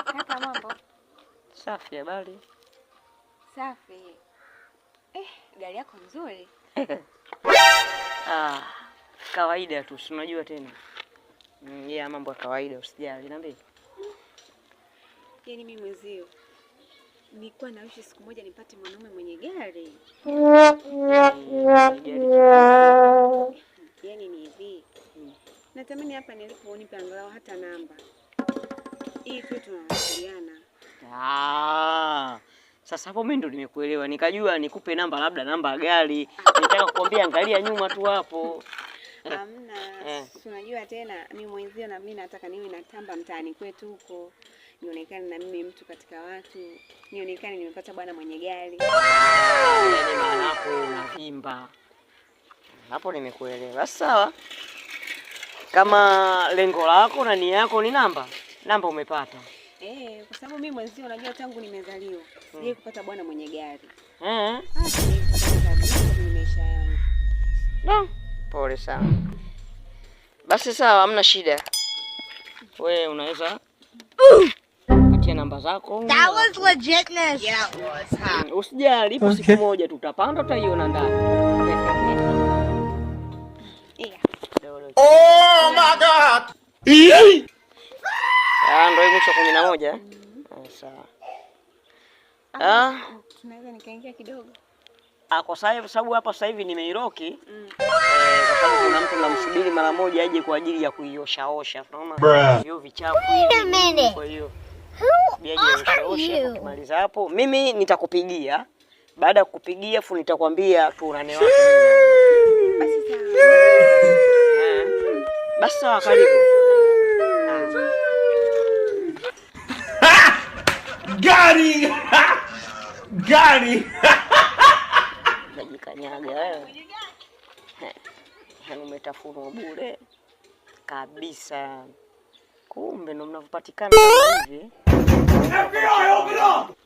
Kaka, mambo? Safi, habari? Safi. Eh, gari yako nzuri. Ah, kawaida tu, si unajua tena. Yeah, mambo ya kawaida, usijali. Niambie. Yaani mimi mwenzio nilikuwa naishi siku moja nipate mwanaume mwenye gari. Gari? Yaani ni hivi. Natamani hapa nilipo unipe angalau hata namba, ili tuwe tunawasiliana. Ah, sasa hapo mimi ndo nimekuelewa. Nikajua nikupe namba, labda namba ya gari. Nitaka kukwambia angalia nyuma tu hapo. Hamna. Eh. Si unajua tena mimi mwenzio na mimi nataka niwe natamba mtaani kwetu huko, nionekane na mimi mtu katika watu, nionekane nimepata bwana mwenye gari. Yaani maana hapo unavimba. Hapo nimekuelewa. Sawa. Kama lengo lako na nia yako ni namba, namba umepata. Eh, kwa sababu mimi mwenzio unajua tangu nimezaliwa sijawahi kupata bwana mwenye gari. Ah, sijawahi kupata kabisa kwenye maisha yangu. No, pole sana. Basi sawa, hamna shida. We unaweza patia namba zako. That was legitness. Yeah, it was. Usijali, ipo siku moja tutapanda, utaiona ndani. Yeah. Oh my God! Ah, ndio hii mwisho 11. Ah, sawa. Ah, Tunaweza nikaingia kidogo? Ah, kwa sababu hapa sasa hivi nimeilock. Kwa sababu kuna mtu namsubiri mara moja aje kwa ajili ya kuioshaosha. Unaona? Hiyo vichafu Wait a hivi. minute. Kwa hiyo Who aje are oshaoshe. you? Ukimaliza hapo mimi nitakupigia. Baada ya kukupigia fu nitakwambia tuonane wapi. Basi sawa. Eh. Basi sawa, karibu. Got him! Got him! Najikanyaga wewe. Yaani umetafunwa bure kabisa. Kumbe ndo mnavyopatikana hivi. FBI, open up!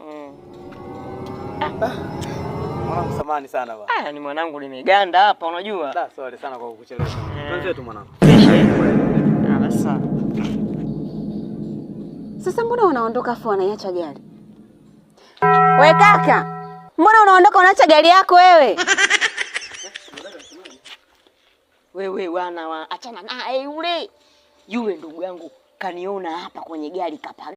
Mwanangu, samahani sana bwana. Ah, ni mwanangu nimeganda hapa unajua. Da, sorry sana kwa kukuchelewesha. Tuanze tu mwanangu. Ah, basi sawa. Sasa mbona unaondoka afu wanaiacha gari? We kaka, mbona unaondoka unaacha gari yako wewe? Wewe wana wa achana naye yule. Yule ndugu yangu kaniona hapa kwenye gari kapa